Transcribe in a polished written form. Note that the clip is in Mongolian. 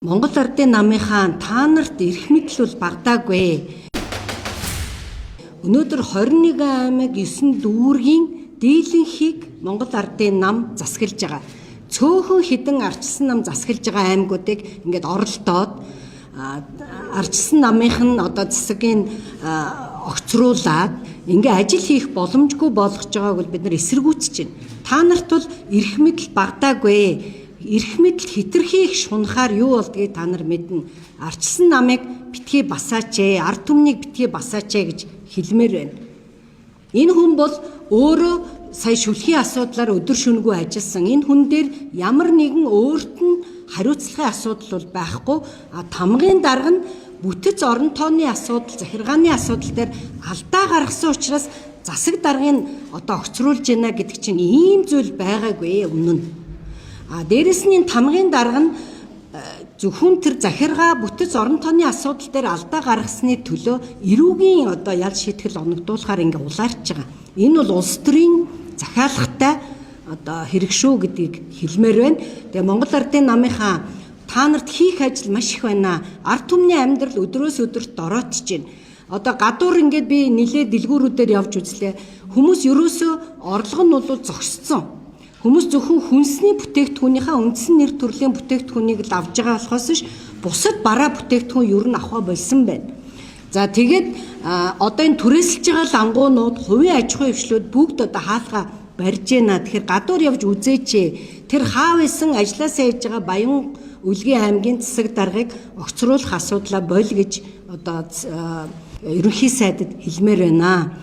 Монгол Ардын намынхаа та нарт эрх мэдэл бол багдаагүй. Өнөөдөр 21 аймаг 9 дүүргийн дийлэнхийг Монгол Ардын нам засаглаж байгаа. Цөөхөн хідэн арчилсан нам засаглаж байгаа аймагуудыг ингээд оролдоод арчилсан намынх нь одоо засгийн огцруулаад ингээ ажил хийх боломжгүй болгож байгааг бол бид нар эсэргүүцэж байна. Та нарт бол эрх мэдэл багдаагүй. Эрх мэдэл хэтэрхий их шунахаар юу болдгийг та нар мэднэ. Арчилсан намыг битгий басаач ээ, ард түмнийг битгий басаач ээ гэж хэлмээр байна. Энэ хүн бол өөрөө сая шүлхийн асуудлаар өдөр шөнөгүй ажилласан. Энэ хүн дээр ямар нэгэн өөрт нь хариуцлагын асуудал бол байхгүй. А тамгын дарга нь бүтэц орон тооны асуудал, захиргааны асуудал дээр алдаа гаргасан учраас засаг даргын одоо огцруулж байна гэдэг чинь ийм зүйл байгаагүй өмнө нь. А дээрэс нь энэ тамгын дарга нь зөвхөн тэр захиргаа бүтэц орон тооны асуудал дээр алдаа гаргасны төлөө эрүүгийн одоо ял шийтгэл оногдуулахаар ингээ улаарч байгаа. Энэ бол улс төрийн захиалгатай одоо хэрэг шүү гэдгийг хэлмээр байна. Тэгээ Монгол Ардын намынхаа та нарт хийх ажил маш их байна. Ард түмний амьдрал өдрөөс өдөрт дороотж байна. Одоо гадуур ингээд би нилээ дэлгүүрүүдээр явж үзлээ. Хүмүүс ерөөсөө орлого нь бол зогсцсон. Хүмүүс зөвхөн хүнсний бүтээгдэхүүнийхээ үндсэн нэр төрлийн бүтээгдэхүүнийг л авж байгаа болохоос ш бусад бараа бүтээгдэхүүн ер нь авахаа болсон байна. За тэгээд одоо энэ түрээсэлж байгаа лангуунууд, хувийн аж ахуйн хвшлүүд бүгд одоо хаалгаа барьж байна. Тэгэхээр гадуур явж үзээч. Тэр хаа байсан ажилласаа хийж байгаа Баян Үлгийн аймгийн засаг даргыг огцруулах асуудлаа боль гэж одоо ерөнхий сайдад хэлмээр байна.